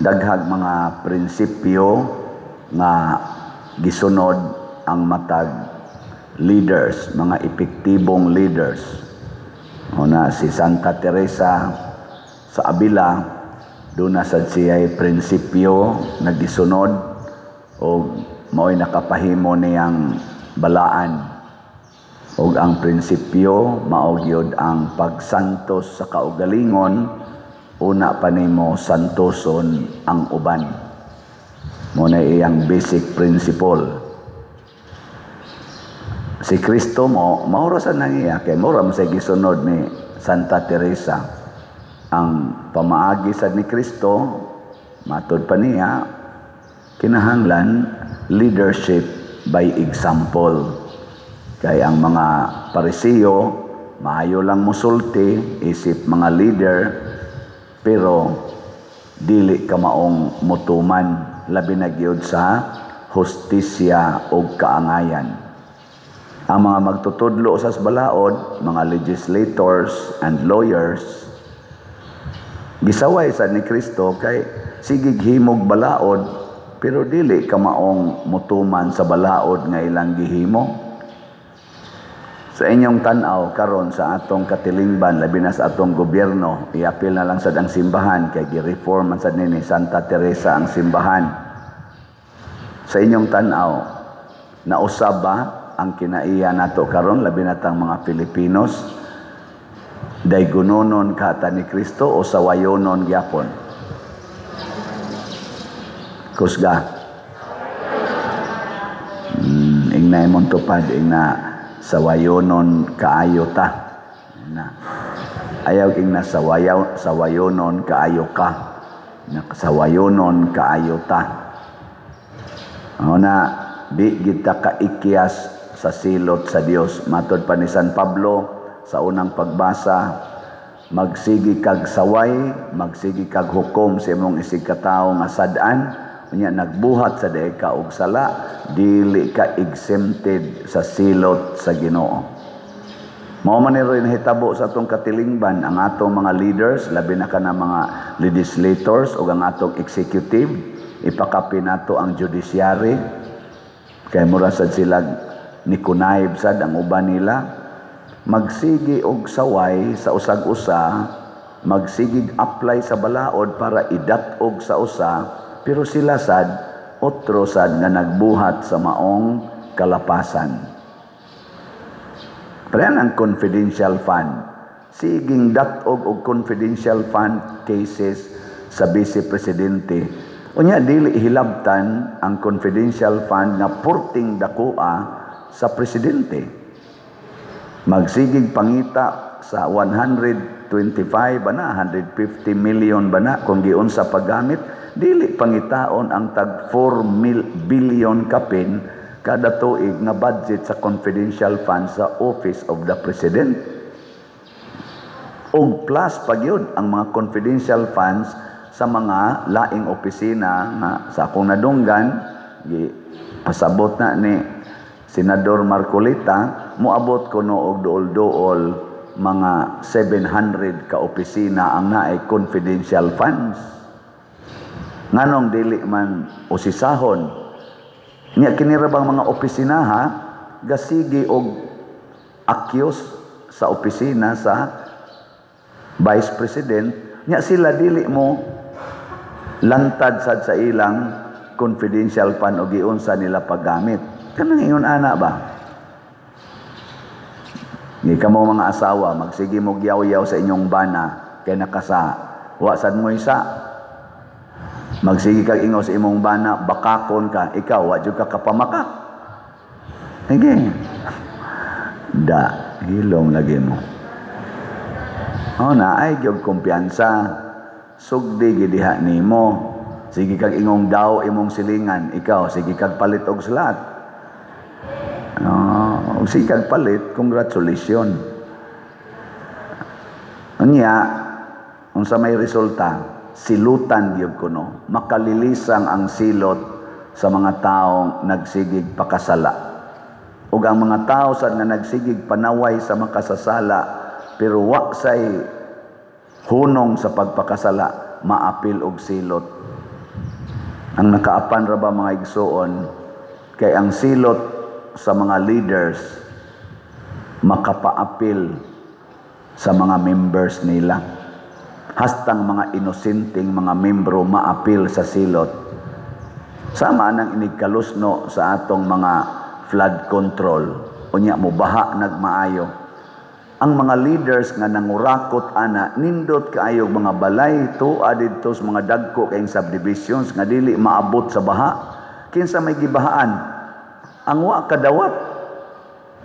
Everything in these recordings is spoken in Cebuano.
Daghag mga prinsipyo nga gisunod ang matag leaders, mga epektibong leaders. Una, si Santa Teresa sa Avila, duna sad siya'y prinsipyo nga gisunod o mao'y nakapahimo niyang balaan. Og ang prinsipyo mao gyud ang pagsantos sa kaugalingon, una pa nimo santoson ang uban. Mao na iyang basic principle. Si Kristo mo, mao ra sa nang iya, kay mao ra man sa gisunod ni Santa Teresa. Ang pamaagi sad ni Kristo, matod pa niya, kinahanglan leadership by example. Kay ang mga Parisiyo, maayo lang musulti, isip mga leader, pero dili ka maong mutuman, labi na gyud sa hustisya ug kaangayan. Ang mga magtutudlo sa balaod, mga legislators and lawyers, gisaway sa ni Kristo kay sigig himog balaod, pero dili ka maong mutuman sa balaod nga ilang gihimo. Sa inyong tan-aw karon sa atong katilingban, labi na sa atong gobyerno, iapil na lang sad ang simbahan kay gi-reform man sad ni Santa Teresa ang simbahan. Sa inyong tan-aw, nausab ba ang kinaiya nato karon, labi na tang mga Filipinos, daygunonon ka ta ni Kristo o sawayonon gyapon? Kusga. Ingna imong tupad, ingna sawayonon kaayo ta. Na. Ayaw ingna sawayonon kaayo ka. Na sawayonon kaayo ta. Na di kita kaikyas sa silot sa Dios. Matod pa ni San Pablo sa unang pagbasa, magsigi kag saway, magsigi kag hukom sa imong isig katawo nga sad-an, unya nagbuhat sa day ka og sala, dili ka exempted sa silot sa Ginoo. Mao man ni rin hitabo sa atong katilingban, ang atong mga leaders, labi na kana mga legislators ug ang atong executive, ipakapi nato ang judiciary kay mura sad sila ni kunayb sad ang uban nila, magsigi og saway sa usag-usa, magsigig apply sa balaod para idat-og sa usa, pero sila sad otro sad nga nagbuhat sa maong kalapasan. Parehan ang confidential fund. Siging dat-og og confidential fund cases sa Vice Presidente. Unya dili hilabtan ang confidential fund nga purting dakoa sa presidente. Magsigig pangita sa 125 ba na, 150 million ba na kung giunsa paggamit, dili pangitaon ang tag 4 billion kapin kada tuig nga budget sa confidential fund sa Office of the President. Og plus pa gyud ang mga confidential funds sa mga laing opisina nga sa akong nadunggan, gi pasabot na ni Senador Marcoleta, moabot kuno og duol-duol mga 700 ka opisina ang naay confidential funds. Nganong dili man usisahon? Nya kini ra bang mga opisina ha, gasigi og accuse sa opisina sa Vice President, nya sila dili mo lantad sad sa ilang confidential fund o giunsa nila paggamit. Kanang ingon ana ba? Ngi kamo mga asawa, magsige mo yaw-yaw sa inyong bana kay nakasa. Wa sad mo isa. Magsige kag ingon sa imong bana, bakakon ka, ikaw wa jud ka kapamakak. Sige. Da, hilom lagi mo. O na ay gyud kumpiyansa. Sugdi gidiha nimo. Sige kag ingong daw imong silingan, ikaw sige kag palit og salat. No, sige kag palit, congratulations. Unya, unsa may resulta, silutan gyud kuno, makalilisang ang silot sa mga taong nagsigig pakasala. Ug ang mga tao sad nga nagsigig panaway sa makasasala pero wa say hunong sa pagpakasala, maapil og silot Ang nakaapan ra ba, mga igsuon, kay ang silot sa mga leaders makapaapil sa mga members nila. Hastang mga inosenteng mga membro maapil sa silot. Sama nang inigkalusno sa atong mga flood control. Unya mo baha nagmaayo. Ang mga leaders nga nangurakot ana, nindot kaayo mga balay tuwa didto sa mga dagko kayong subdivisions nga dili maabot sa baha. Kinsa may gibahaan? Ang wa kadawat.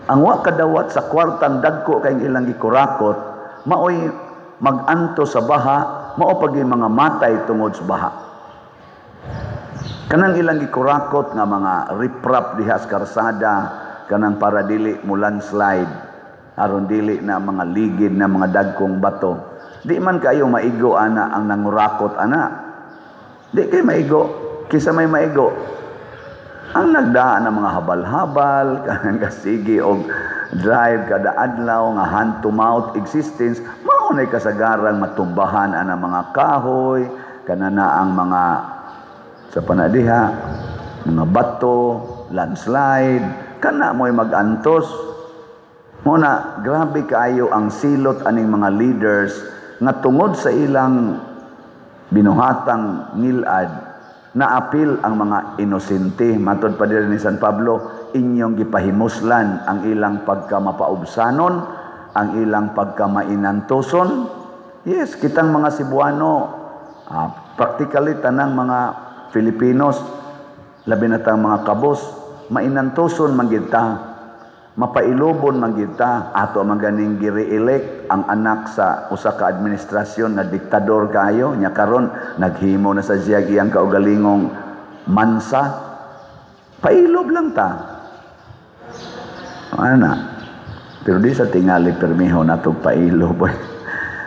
Ang wa kadawat sa kwartang dagko kayong ilang gikurakot, maoy maganto sa baha, mao pagi mga matay tungod sa baha. Kanang ilang gikurakot nga mga riprap diha sa karsada, kanang para dili mo landslide, aron dili na mga ligid na mga dagkong bato. Di man kayo maigo ana ang nangurakot ana. Di kay maigo, kisa may maigo. Ang nagdaan ng mga habal-habal, kanang kasigi og drive kada adlaw nga hand to mouth existence, mao nay kasagarang matumbahan ana mga kahoy, kanana ang mga sa panadiha, mga bato, landslide, kana mo'y magantos. Muna, grabe kaayo ang silot aning mga leaders nga tungod sa ilang binuhatang ngilad, naapil ang mga inosente. Matod pa diri ni San Pablo, inyong gipahimuslan ang ilang pagkamapaubsanon, ang ilang pagkamainantoson. Yes, kitang mga Cebuano, practically tanang mga Filipinos, labi na tang mga kabos, mainantoson man gid ta, mapailobon man gid ta. Ato man ganing gi-re-elect ang anak sa usa ka administrasyon nga diktador kaayo, nya karon naghimo na sa siya iyang kaugalingong mansa. Pailob lang ta. Ana. Pero di sa tingali permiho natong pailob.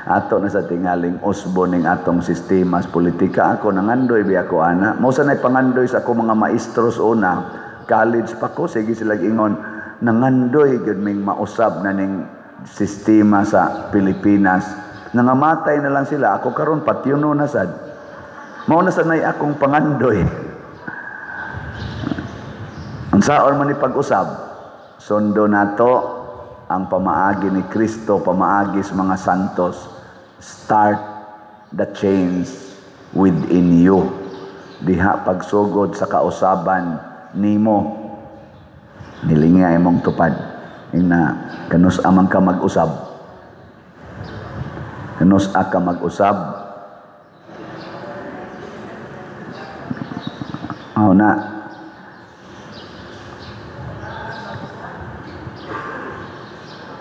Ato na sa tingaling usbo ning atong sistema sa politika. Ako nangandoy biya ko ana. Mao sa nay pangandoy sa ako mga maestros una, college pa ko, sige sila ingon, nangandoy gyud ming mausab na ning sistema sa Pilipinas. Nangamatay na lang sila, ako karon patyuno na sad. Mao na sa nay akong pangandoy. Unsaon man ni pag-usab, sundo nato ang pamaagi ni Kristo, pamaagi sa mga santos. Start the change within you. Diha pagsugod sa kausaban nimo, nilinga imong tupad. Ina kanus amang ka mag-usab. Kanus ka mag-usab. Oh na.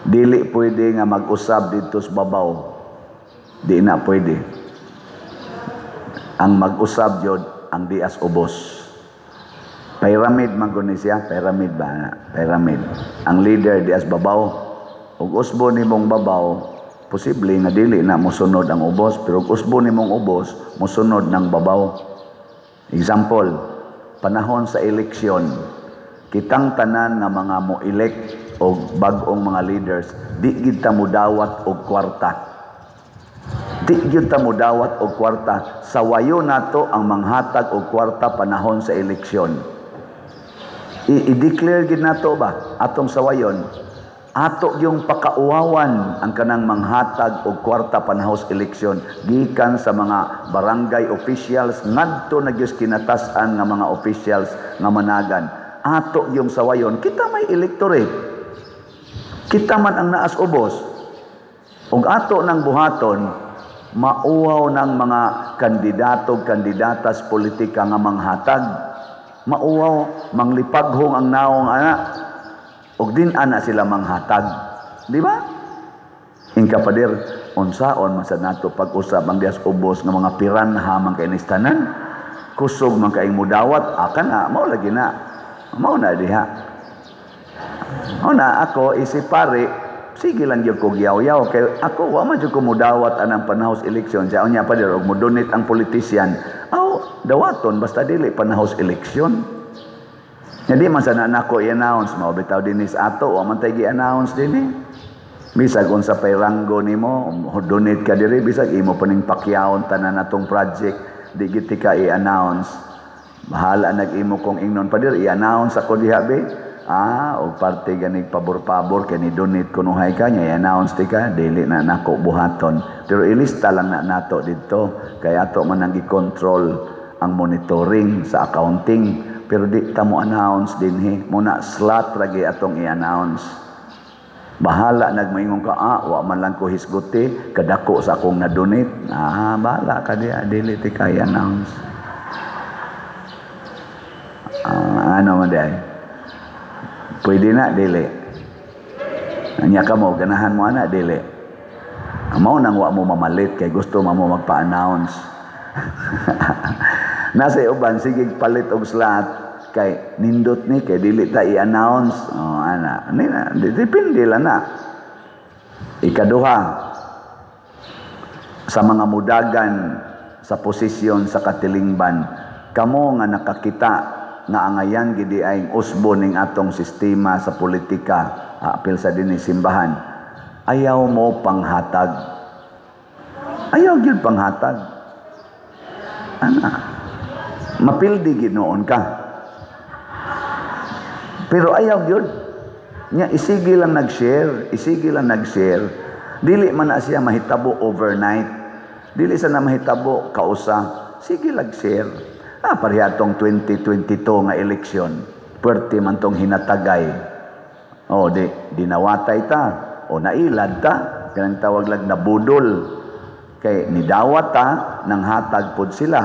Dili pwede nga mag-usab dito sa babaw. Di na pwede. Ang mag-usab jud ang dias ubos. Pyramid man guni siya, pyramid ba na? Pyramid. Ang leader dias babaw. Ug usbo nimong babaw, posible nga dili na mosunod ang ubos, pero ug usbo nimong ubos, mosunod ng babaw. Example, panahon sa eleksyon, kitang tanan nga mga mo-elect og bag-ong mga leaders, di gid ta modawat og kwarta. Di gyud ta modawat og kwarta. Sawayo nato ang manghatag og kwarta panahon sa eleksyon. I-declare gid nato ba atong sawayon? Ato yung pakauwawan ang kanang manghatag og kwarta panahon sa eleksyon gikan sa mga barangay officials ngadto na gyud kinatas-an nga mga officials nga managan. Ato yung sawayon, kita may electorate. Kita man ang naas ubos. Og ato nang buhaton, mauwaw ng mga kandidato, kandidatas politika nga manghatag. Mauwaw, manglipaghong ang naong ana. Og din ana sila manghatag. Di ba? Ingka pader, unsaon man sad nato pag-usab ang dias ubos nga mga piranha man kay nistanan. Kusog man kaing mudawat, akan na, mao lagi na. Mao na diha. Mao na ako isip pare, sige lang gyud ko giyaw-yaw kay ako wa man jud ko mudawat anang panahos eleksyon. Siya unya pa og mo-donate ang politician. Aw, dawaton basta dili panahos eleksyon. Nya di man sana nako i-announce, mao bitaw dinhi sa ato, wa man tay gi-announce dinhi. Bisag unsa pay ranggo nimo, donate ka diri, bisag imo pa ning pakyawon tanan natong project, di gid ka i-announce. Bahala nag-imo kong ingnon, "Pader, i-announce ako diha be. Ah, og parte ganig pabor-pabor kay ni donate kunuhay ka nya, i-announce ti ka." Dili na nako buhaton. Pero ilista lang na nato didto kay ato man ang gi-control ang monitoring sa accounting. Pero di ta mo announce dinhi. Muna slot ra atong i-announce. Bahala nagmoingon ka, "Ah, wa man lang ko hisguti, kadako sa akong na-donate." Ah, bahala ka diha, dili ti ka i-announce. Ah, ano man diay? Pwede na, dili? Anya ka mo, ganahan mo ana, dili? Mao nang wa mo mamalit kay gusto mo magpa-announce. Nasa uban sige palit og slot kay nindot ni kay dili ta i-announce. Oh, ana. Ni na, depende lang na. Ikaduha, sa mga mudagan sa posisyon sa katilingban, kamo nga nakakita nga angayan gidi ay usbo ning atong sistema sa politika, apil sa dinhi simbahan, ayaw mo panghatag. Ayaw gyud panghatag. Ana. Mapildi gid noon ka. Pero ayaw gyud. Nya isigi lang nag-share, isigi lang nag-share. Dili man na siya mahitabo overnight. Dili sa na mahitabo kausa. Sige lang share. Ah, pareha tong 2022 nga eleksyon. Puwerte man tong hinatagay. O, di, dinawatay ta. O, nailad ta. Kanang tawag lang nabudol. Kay nidawat ta, nang hatag pod sila.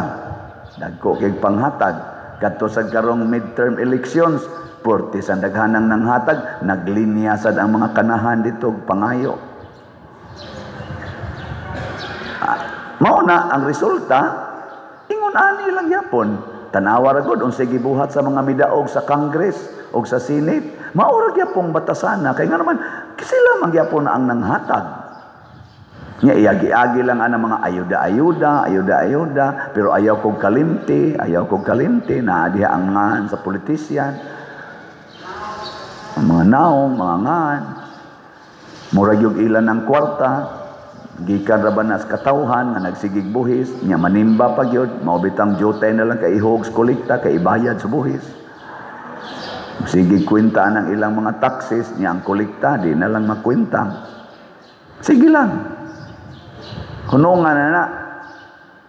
Dagko kay panghatag. Kadto sa karong midterm elections, puwerte sa daghanang nang hatag, naglinya sad ang mga kanahan dito pangayo. Ah, mao na ang resulta, ingon ani lang yapon. Tanawa ra gud unsay gibuhat sa mga midaog sa Congress o sa Senate. Mao ra gyapong batasana kay nga naman sila man gyapon ang nanghatag. Nya iagi-agi lang ana mga ayuda-ayuda, ayuda-ayuda, pero ayaw kog kalimti, ayaw kog kalimti na diha ang ngan sa politisyan. Ang mga naong, mga ngan. Murag yung ilan ng kwarta, gikan ra ba na sa katawhan nga nagsigig buhis, nya manimba pa gyud, mao bitang jutay na lang kay ihog sa kolekta kay ibayad sa buhis. Sige kwenta ng ilang mga taxes, nya ang kolekta di na lang makwenta. Sige lang. Hunungan na na.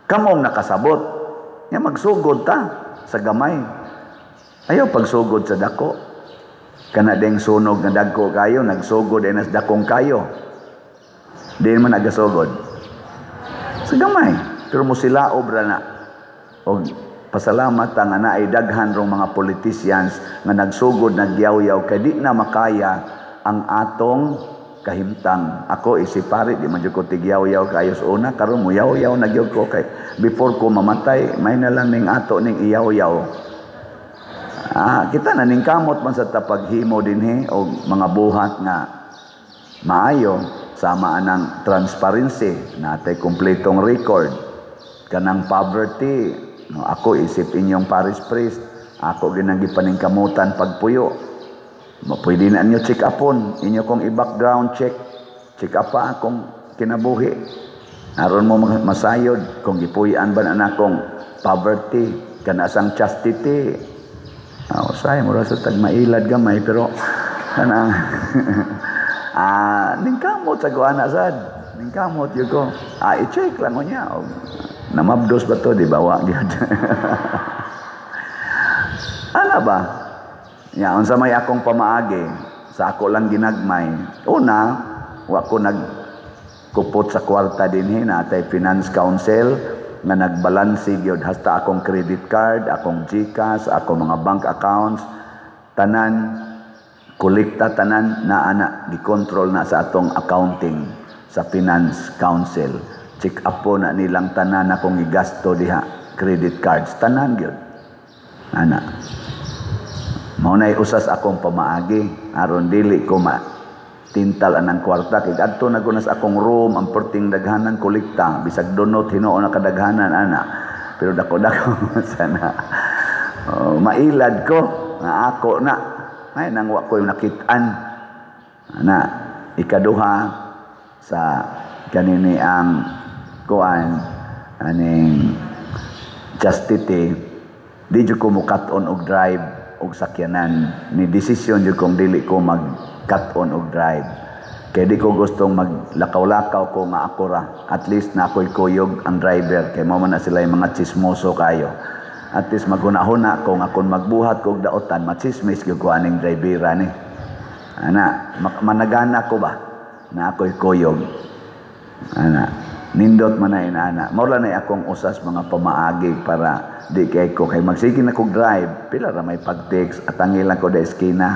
Kamong nakasabot. Nya magsugod ta sa gamay. Ayaw pagsugod sa dako. Kana ding sunog nga dagko kayo, nagsugod ay nas dakong kayo. Di man nagasugod. Sa gamay. Pero mo sila obra na. Og pasalamat ta nga naay daghan rong mga politicians nga nagsugod nagyaw-yaw kay di na makaya ang atong kahimtang. Ako isip pari, di man jud ko tigyaw-yaw kayo sa una, karon mo yaw-yaw na gyud ko kay before ko mamatay, may na lang ning ato ning iyaw-yaw. Ah, kita na ning kamot man sa tapaghimo dinhi og mga buhat nga maayo sama anang transparency natay kumpletong record kanang poverty. No, ako isip inyong parish priest, ako ginang gipaningkamutan pagpuyo. Pwede na inyo check upon inyo kong i-background check, check up pa akong kinabuhi aron mo masayod kung gipuy-an ba na nakong poverty kana sang chastity. Ah, usay mura sa tag mailad gamay, pero kanang ah, ningkamot sa kuana sad, ningkamot yun ko. Ah, i-check lang ko niya. O, namabdos ba to, di ba wa gyud? Ana ba? Ya, unsa may akong pamaagi sa ako lang ginagmay. Una, wa ko nagkupot sa kwarta dinhi, natay Finance Council nga nagbalanse gyud hasta akong credit card, akong GCash, akong mga bank accounts, tanan kolekta, tanan na ana gikontrol na sa atong accounting sa Finance Council. Check up po na nilang tanan akong gigasto diha, credit cards, tanan gyud. Ana. Mao nay usas akong pamaagi aron dili ko ma tintal anang kwarta kay adto na ko na sa akong room ang perting daghanan kolekta, bisag donot hinuon na kadaghanan ana, pero dako-dako sana. Oh, mailad ko nga ako na ay nang wa ko nakit-an ana. Ikaduha, sa kanini ang kuan aning chastity. Di jud ko mo cut-on og drive og sakyanan. Ni desisyon jud kong dili ko mag cut-on og drive. Kay di ko gustong maglakaw-lakaw ko nga ako ra. At least na ako'y kuyog ang driver. Kay mao man na sila yung mga chismoso kayo. At least maghuna-huna ko nga kung magbuhat kog daotan, machismis gyud ko aning drivera ni. Ana, managana ko ba na ako'y kuyog. Ana, nindot man na inana. Mao na akong usas mga pamaagi para di kay ko kay magsige na kog drive, pila ra may pag-text at ang ilang ko da eskina.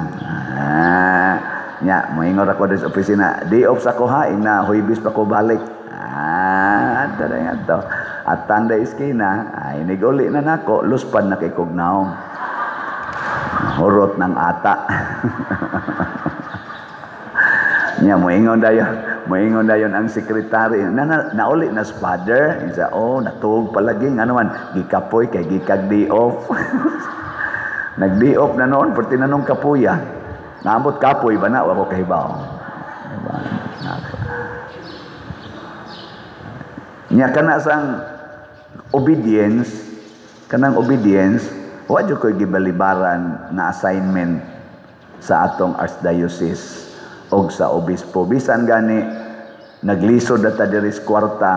Ah, nya, moingon ra ko sa opisina, "Day off sa ko ha, ina Huwebes pa ko balik." Ah, tara nga to. At tanda eskina, ay niguli na nako, luspan na kay kog naong. Hurot ng ata. Nya moingon dayon ang sekretary na, na nauli na sa father. Isa, "Oh, natuog palagi ngano man gikapoy kay gikag day off." Nag day off na noon perti na nung kapuya. Naambot kapoy ba na wa ko kahibaw. Diba? Nya kana sang obedience, kanang obedience, wa jud ko'y gibalibaran na assignment sa atong archdiocese og sa obispo. Bisan gani naglisod na ta diri sa kwarta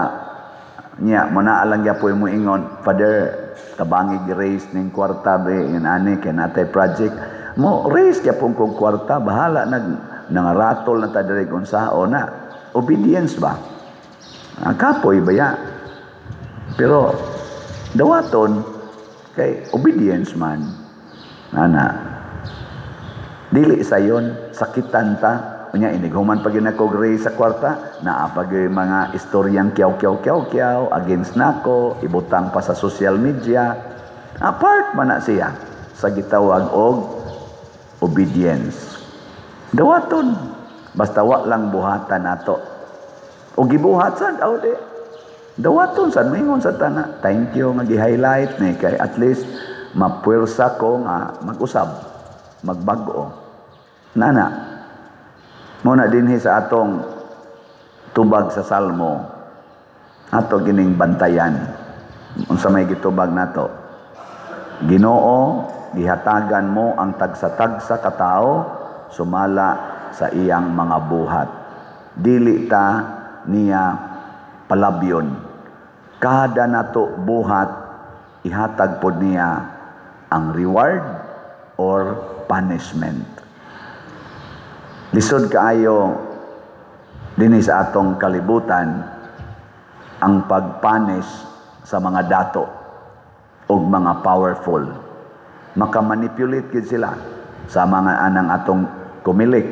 nya, mo naa lang gyapoy mo ingon, "Father, tabangi raise ning kwarta be in ani kay natay project." Mo raise gyapon kog kwarta, bahala nag nangaratol na ta diri kung sao na. Obedience ba? Ah, kapoy ba ya? Pero dawaton kay obedience man. Ana. Dili sayon sakitan ta. Unya inighuman pag yun ako raise sa kwarta, naa pa gyud mga istoryang kyaw kyaw kyaw kyaw against nako, ibutang pa sa social media. Apart man na siya sa gitawag og obedience. Dawaton basta wa lang buhatan nato. O gibuhat sad aw di. Dawaton sad, moingon sa tana. "Thank you nga gi-highlight ni kay at least mapuwersa ko nga mag-usab, magbag-o." Nana. Mo na dinhi sa atong tubag sa Salmo, ato gining bantayan. Unsa may gitubag nato? Ginoo, gihatagan mo ang tagsa-tagsa ka tawo sumala sa iyang mga buhat. Dili ta niya palabyon. Kada nato buhat, ihatag pod niya ang reward or punishment. Lisod kaayo dinhi sa atong kalibutan ang pagpunish sa mga dato og mga powerful. Makamanipulate gid sila sa mga anang atong Comelec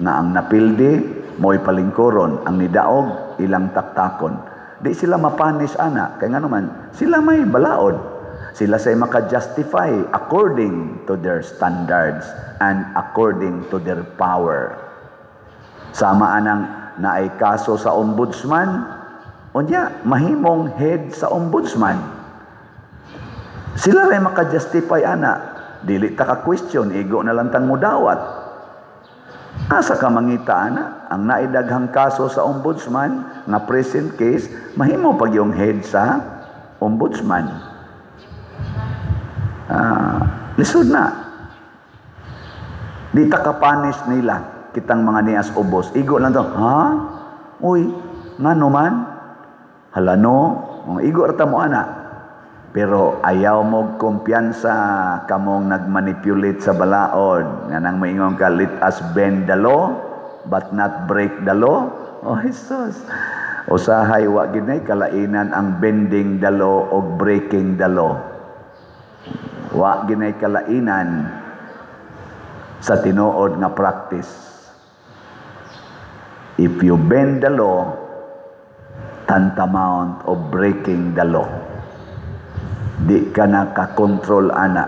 nga ang napildi mo'y palingkuron, ang nidaog ilang taktakon. Di sila mapunish ana kay ngano man sila may balaod. Sila say maka-justify according to their standards and according to their power. Sama anang naay kaso sa ombudsman, unya mahimong head sa ombudsman. Sila ray maka-justify ana. Dili ta ka question, igo na lang tang mudawat. Asa ka mangita ana? Ang naidaghang kaso sa ombudsman nga present case, mahimo pag yung head sa ombudsman. Ah, lisod na. Di ta ka-punish nila kitang mga nias ubos. Igo lang to, "Ha? Uy, ngano man? Hala no, igo ra ta mo ana." Pero ayaw mo kumpiyansa kamong nagmanipulate sa balaod. Nga nang moingon ka, "Let us bend the law, but not break the law." Oh, Jesus. Usahay wa ginay kalainan ang bending the law o breaking the law. Wa ginay kalainan sa tinuod nga practice. If you bend the law, tantamount of breaking the law. Di ka na ka-control ana.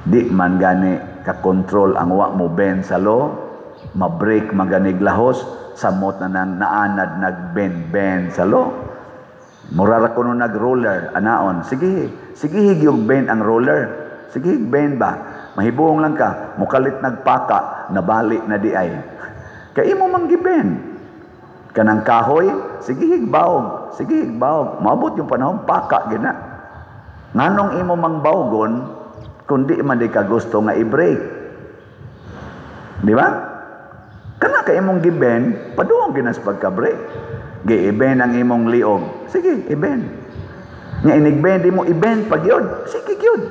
Di man gani ka-control ang wa mo bend sa law, ma-break maganig lahos, samot na nang naanad nag-bend bend sa law. Mura ra kuno nag-roller, anaon. Sige, sige yung bend ang roller. Sige, bend ba? Mahibuong lang ka, mukalit nagpaka, nabali na di ay. Kay imo man gibend. Kanang kahoy, sige baog, sige baog. Maabot yung panahon, paka gina. Nganong imo mang bawgon kung di man di ka gusto nga i-break? Di ba? Kana ka imong gi-bend, paduong ginas pagka-break. Gi-bend ang imong liog. Sige, i-bend. Nga inig-bend mo, i-bend pag yun. Sige gyud.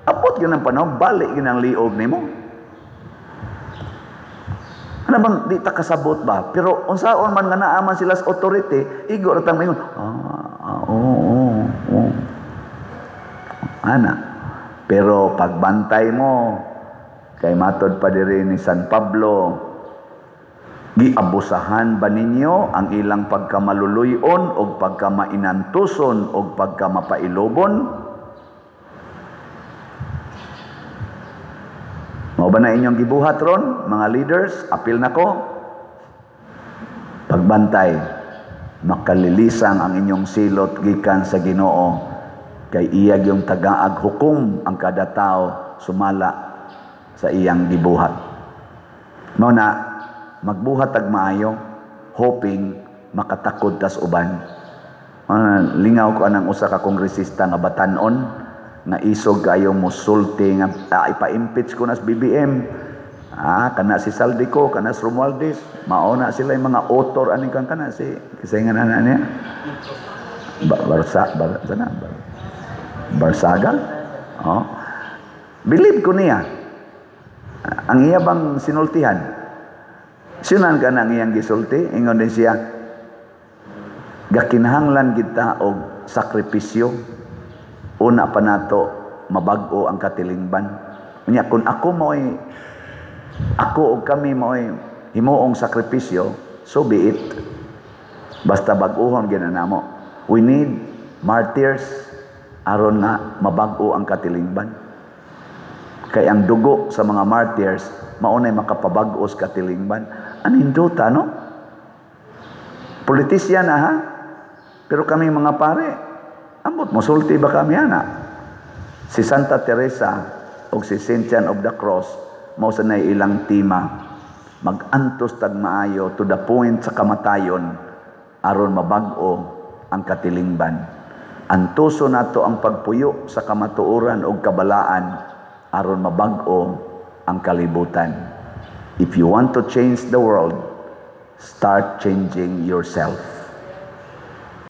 Abot yun ang panahon, balik yun ang liog nimo. Ano bang di ta kasabot ba? Pero unsaon man nga naa man sila sa authority, igo ra tang maingon, "Ah, ah, oo. Ana. Pero pagbantay mo, kay matod pa diri ni San Pablo, giabusahan ba ninyo ang ilang pagkamaluluyon o pagkamainantuson o pagkamapailobon? Mao ba na inyong gibuhat ron, mga leaders? Apil na ko. Pagbantay, makalilisang ang inyong silot gikan sa Ginoo, kay iyag yung tagaag hukom ang kada tao sumala sa iyang gibuhat. Mao na magbuhat tag maayo, hoping makatakod tas uban. Lingaw ko anang usa ka kongresista nga batan-on nga isog kayo mosulti nga ipa-impeach ko na sa BBM. Kana si Zaldy Co, kana si Romualdez, mao na sila yung mga author ani kang kana si kisay nga na niya. Ba, Barsa, bar, sana, bar, Barsaga? Oh. Believe ko niya. Ang iya bang sinultihan? Sinan ka na ang iyang gisulti, ingon din siya, gakinahanglan kita og sakripisyo. Una pa nato mabag-o ang katilingban. Unya kung ako mo'y ako og kami mo'y himuong sakripisyo, so be it. Basta bag-ohon ginanamo. We need martyrs aron nga mabag-o ang katilingban. Kay ang dugo sa mga martyrs maunay makapabag-o sa katilingban. Aninduta, no? Politisyan na ha? Pero kami mga pare, ambot, musulti ba kami ana? Si Santa Teresa o si Saint John of the Cross, mao sa nay ilang tema, mag-antos tag maayo to the point sa kamatayon aron mabag-o ang katilingban. Antuso nato ang pagpuyo sa kamatuoran og kabalaan aron mabag-o ang kalibutan. If you want to change the world, start changing yourself.